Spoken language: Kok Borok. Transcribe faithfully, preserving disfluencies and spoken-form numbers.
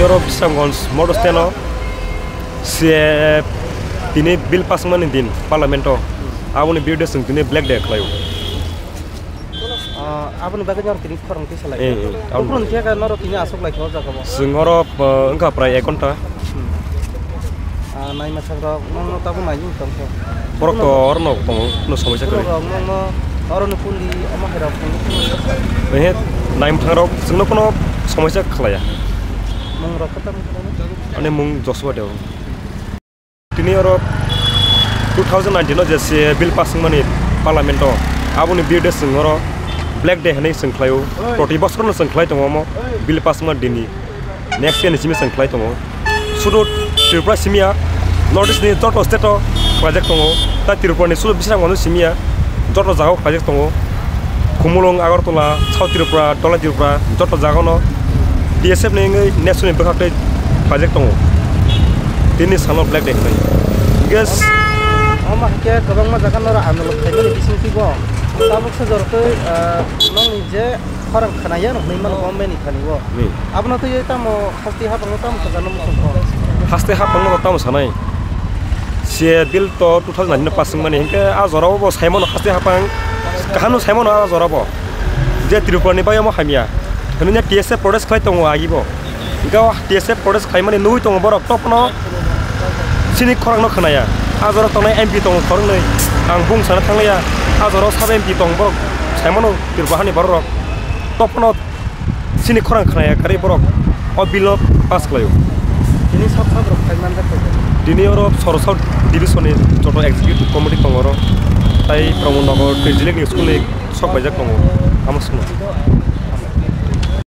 Oro Bisramganj motor stand o C A A tini bill pass wngmani din parliament o, aboni birde chwng tini black day khlaio. Ah, aboni bagwi norok tini khorang twi salai. Eh, eh, aboni Buphuru bagwi. Hwnkhe norok tini aswk lai kha o jaga o. Chwng oro, ah, wngkha prai ek ghonta. Hmm. Ah, naima sakrok nokno tabuk nai wng tong khe. Borok to oro no tongo, no somoi sa kwrwi. Borok nokno oro no pundi omo hai rok tongo. Ehe, naima thangrok chwngno kono somoi sa khlaiya. Mung rok khe tamo khe? Ani mung Joshua Deo. Tini oro two thousand nineteen o je C A A bill pass wngmani parliament o, aboni birde chwng oro black day hinwi chwng khlaio, proti bosor no chwng khlai tongo omo bill pass wngmani dini, next year ni simi chwng khlai tongo. Sudu Tripura simi ya, North East ni joto state o khlaijak tongo, tai Tripura ni sudu Bisramganj simi ya, joto jaga o khlaijak tongo. Khumulwng, Agartala, South Tripura, Dholai Tripura, joto jaga no T S F ni wngwi nation ni bwkhak tei khlaijak tongo. Tini salo black day hinwi. Gas. Omo hai khe kwbangma jaga norok andolon khaimani bisingtwi bo tabuk se jorokhe, ah, nokni je khorang khnaya hinwi mano government ni thani o. Hmm. Abono twiwi tamo Haste hapang no tamo sajano muchung kho. Haste hapang no tamo sanai. C A A bill to two thousand nineteen pass wngmani hinkhe a jora o bo saimano haste hapang kaham no saimano a jora bo. Je Tripura ni bai omo hamya. Hwnwi T S F protest khlai tongo agi bo. Hinkhe o T S F protest khlaimani nugwi tongo borok topno chini khorang no khnaya. A jora tongnai M P tongo khoroknwi. Ang bung sana thanglaiya. A jora o sabo M P tongo borok saimano Tripura hani borok rok. Topno Chini khorang khnaya karwi borok o bill o pass khlaio. Tini sab sab rok khai manjak khe. Tini oro Soro South division ni joto executive committee tongo oro. Tai Pramod Nagar tei Jilek ni school ni sok paijak tongo. Amo simo.